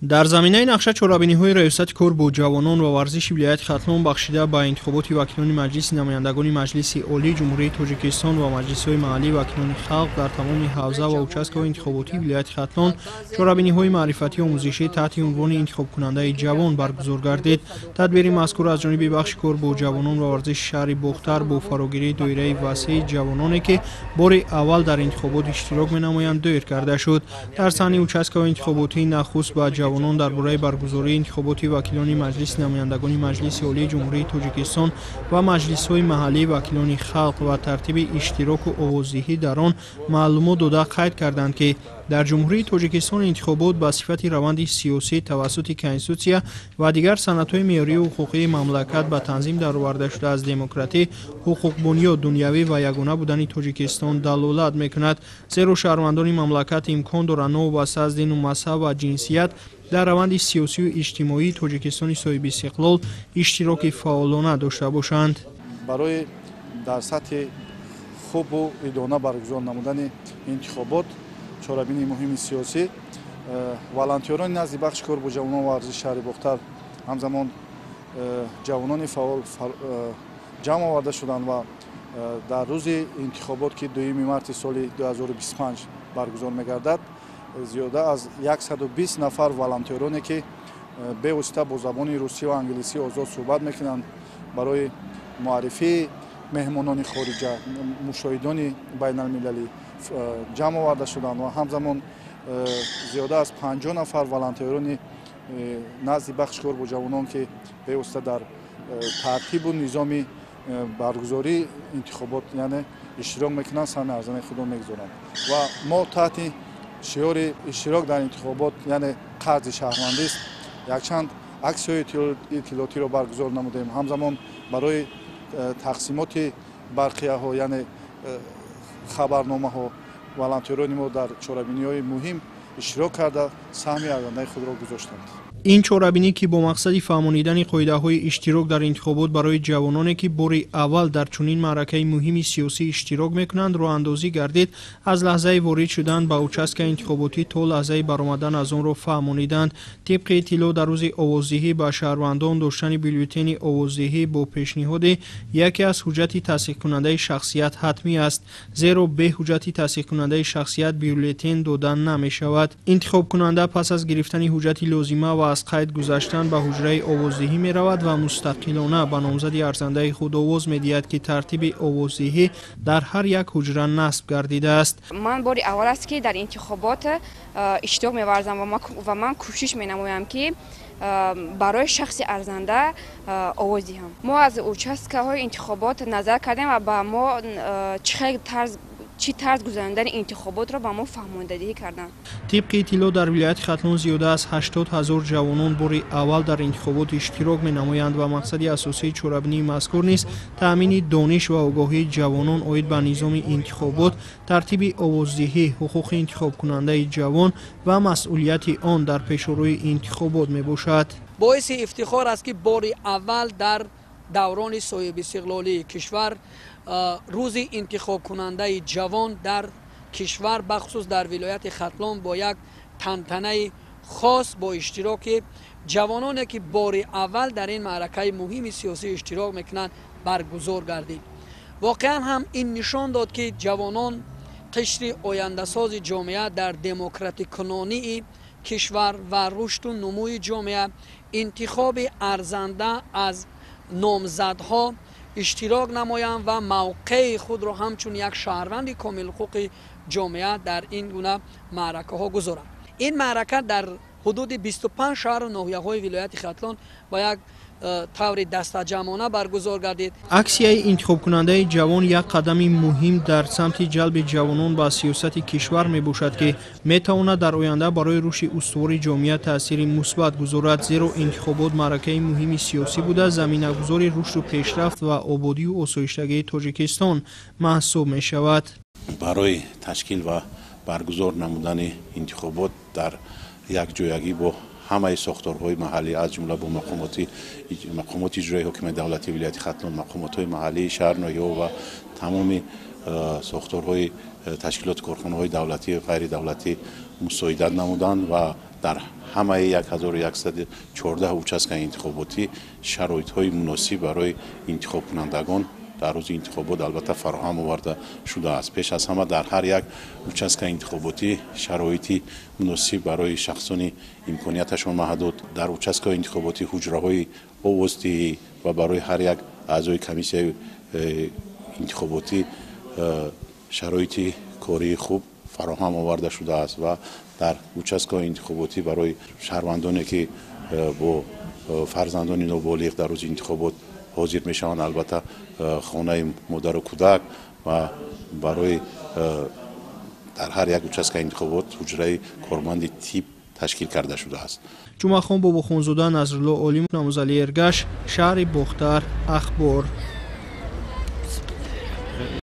Дар заминаи нақша чорабиниҳои Раёсати кор бо ҷавонон ва варзиши вилояти Хатлон бахшида ба интихоботи вакилони Маҷлиси намояндагони Маҷлиси Олии Ҷумҳурии Тоҷикистон ва маҷлисҳои маҳаллии вакилони халқ дар тамоми ҳавза ва участкаҳои интихоботии вилояти Хатлон чорабиниҳои маърифатию омӯзишӣ таҳти унвони интихобкунандаи ҷавон баргузор гардид. Тадбири мазкур аз ҷониби бахши кор бо ҷавонон ва варзиши шаҳри Бохтар бо фарогирии доираи васеи ҷавононе, ки бори аввал дар интихобот иштирок менамоянд, доир карда шуд. Дар саҳни участкаҳои интихоботӣ нахуст ба ҷавонон дар бораи баргузории интихоботи вакилони Маҷлиси намояндагони Маҷлиси Олии Ҷумҳурии Тоҷикистон ва маҷлисҳои маҳаллии вакилони халқ ва тартиби иштироку овоздиҳӣ дар он маълумот дода, қайд карданд, ки дар Ҷумҳурии Тоҷикистон интихобот ба сифати раванди сиёсӣ тавассути Конститутсия ва дигар санадҳои меъёрию ҳуқуқии мамлакат ба танзим дароварда шуда, аз демократӣ, ҳуқуқбунёд, дунявӣ ва ягона будани Тоҷикистон далолат мекунад, зеро шаҳрвандони мамлакат имкон доранд новобаста аз дину мазҳаб ва ҷинсият дар раванди сиёсию иҷтимоии Тоҷикистони соҳибистиқлол иштироки фаъолона дошта бошанд. Барои дар сатҳи хубу идона баргузор намудани интихобот, чорабинии муҳими сиёсӣ, волонтёрони назди бахши кор бо ҷавонон ва варзиши шаҳри Бохтар, ҳамзамон ҷавонони фаъол ҷамъ оварда шуданд ва дар рӯзи интихобот, ки 2 марти соли 2025 баргузор мегардад, зиёда аз 120 нафар волонтёроне, ки бевосита бо забони русӣ ва англисӣ озод суҳбат мекунанд, барои муаррифии меҳмонони хориҷа, мушоҳидони байналмилалӣ ҷамъ оварда шуданд ва ҳамзамон зиёда аз 50 нафар волонтёрони назди бахши кор бо ҷавонон, ки бевосита дар тартибу низоми баргузории интихобот, яъне, иштирок мекунанд, саҳми арзандаи худро мегузоранд. Ва мо таҳти шиори «Иштирок дар интихобот, яъне қарзи шаҳрвандист» якчанд аксияҳои иттилоотиро баргузор намудем. Ҳамзамон барои тақсимоти барқияҳо, яъне хабарномаҳо, волонтёрони мо дар чорабиниҳои муҳим иштирок карда, саҳми арзандаи худро гузоштанд. Ин чорабинӣ, ки бо мақсади фаҳмонидани қоидаҳои иштирок дар интихобот барои ҷавононе, ки бори аввал дар чунин маъракаи муҳими сиёсӣ иштирок мекунанд, роҳандозӣ гардид, аз лаҳзаи ворид шудан ба участкаи интихоботӣ то лаҳзаи баромадан аз онро фаҳмониданд. Тибқи иттилоъ, дар рӯзи овоздиҳӣ ба шаҳрвандон доштани бюллетени овоздиҳӣ бо пешниҳоди яке аз ҳуҷҷати тасдиқкунандаи шахсият ҳатмӣ аст, зеро бе ҳуҷҷати тасдиқкунандаи шахсият бюллетен дода намешавад. Интихобкунанда пас аз гирифтани ҳуҷҷати лозима ва аз қайд гузаштан ба ҳуҷраи овоздиҳӣ меравад ва мустақилона ба номзади арзандаи худ овоз медиҳад, ки тартиби овоздиҳӣ дар ҳар як ҳуҷра насб гардидааст. Ман бори аввал аст, ки дар интихобот иштирок меварзам ва ман кӯшиш менамоям, ки барои шахси арзанда овоз диҳам. Мо аз участкаҳои интихобот назар кардем ва ба мо чӣ хел тарз, чӣ тарз гузарондани интихоботро ба мо фаҳмондадиҳӣ карданд. Тибқи иттилоъ, дар вилояти Хатлон зиёда аз 80 000 ҷавонон бори аввал дар интихобот иштирок менамоянд ва мақсади асосии чорабинии мазкур низ таъмини дониш ва огоҳии ҷавонон оид ба низоми интихобот, тартиби овоздиҳӣ, ҳуқуқи интихобкунандаи ҷавон ва масъулияти он дар пешорӯи интихобот мебошад. Боиси ифтихор аст, ки бори аввал дар даврони соҳибистиқлолии кишвар рӯзи интихобкунандаи ҷавон дар кишвар, бахусус дар вилояти Хатлон, бо як тантанаи хос, бо иштироки ҷавононе, ки бори аввал дар ин маъракаи муҳими сиёсӣ иштирок мекунанд, баргузор гардид. Воқеан ҳам ин нишон дод, ки ҷавонон, қишри ояндасози ҷомеа, дар демократикунонии кишвар ва рушду нумӯи ҷомеа, интихоби арзанда аз номзадҳо иштирок намоянд ва мавқеи худро ҳамчун як шаҳрванди комилҳуқуқи ҷомеа дар ин гуна маъракаҳо гузоранд. Ин маърака дар ҳудуди 25 шаҳру ноҳияҳои вилояти Хатлон ба як таври дастаҷамъона баргузор гардид. Аксияи интихобкунандаи ҷавон як қадами муҳим дар самти ҷалби ҷавонон ба сиёсати кишвар мебошад, ки метавонад дар оянда барои рушди устувори ҷомеа таъсири мусбат гузорад, зеро интихобот маъракаи муҳими сиёсӣ буда, заминагузори рушду пешрафт ва ободию осоиштагии Тоҷикистон маҳсуб мешавад. Барои ташкил ва баргузор намудани интихобот дар якҷоягӣ бо ҳамаи сохторҳои маҳаллӣ, аз ҷумла бо мақомоти иҷроии ҳокимияти давлатии вилояти Хатлон, мақомотҳои маҳаллии шаҳр, ноҳияҳо ва тамоми сохторҳои ташкилоти корхонаҳои давлатӣ, ғайридавлатӣ мусоидат намуданд ва Дар ҳамаи 1114 участка и интихоботӣ шароитҳои муносиб барои интихобкунандагон дар рӯзи интихобот албатта фароҳам оварда шудааст. Пеш аз ҳама, дар ҳар як участка и интихоботӣ шароити муносиб барои шахсони имконияташон маҳдуд, дар участка ҳои интихоботӣ ҳуҷраҳои овоздиҳӣ ва барои ҳар як аъзои комиссияи интихоботӣ шароити кории хуб фароҳам оварда шудааст ва дар участка ҳои интихоботӣ барои шаҳрвандоне, ки бо фарзандони ноболиғ дар рӯзи интихобот ҳозир мешаванд, албатта, хонаи модару кӯдак ва барои дар ҳар як участка и интихобот ҳуҷраи корманди тиб ташкил карда шудааст. Ҷумъахон Бобохонзода, Назрулло Олимов, Намузали Эргаш, шаҳри Бохтар, Ахбор.